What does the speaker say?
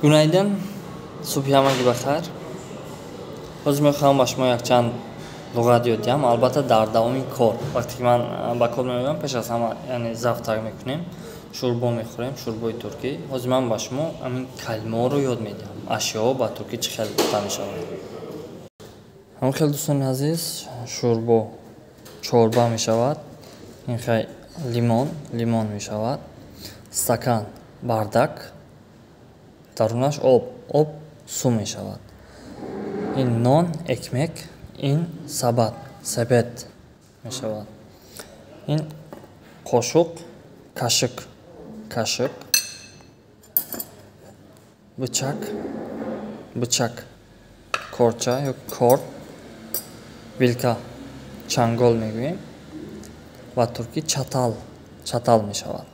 Günaydın, субҳи ҳамагӣ бахайр. Ҳозир мехоҳам ба шумо якчанд луғат ёд диҳам, албатта дар давоми кор. Вақте ки ман ба кор меоям, пеш аз ҳама, яъне завтрак мекунем, шӯрбо мехӯрем, шӯрбои туркӣ. Ҳозир ман ба шумо ҳамин калимаҳоро ёд медиҳам. Ашёҳо ба туркӣ чӣ хел гуфта мешавад. Ҳамин хел, дӯстони азиз, шӯрбо чорба мешавад. Ин хел лимон, лимон мешавад. Стакан bardak, дарунаш об, об su мешавад. Ин нон ekmek, ин сабад sepet мешавад. Ин қошуқ kaşık, kaşık, bıçak, bıçak, корча ё корд, вилка, чангол мегӯем, ба туркӣ çatal, çatal мешавад.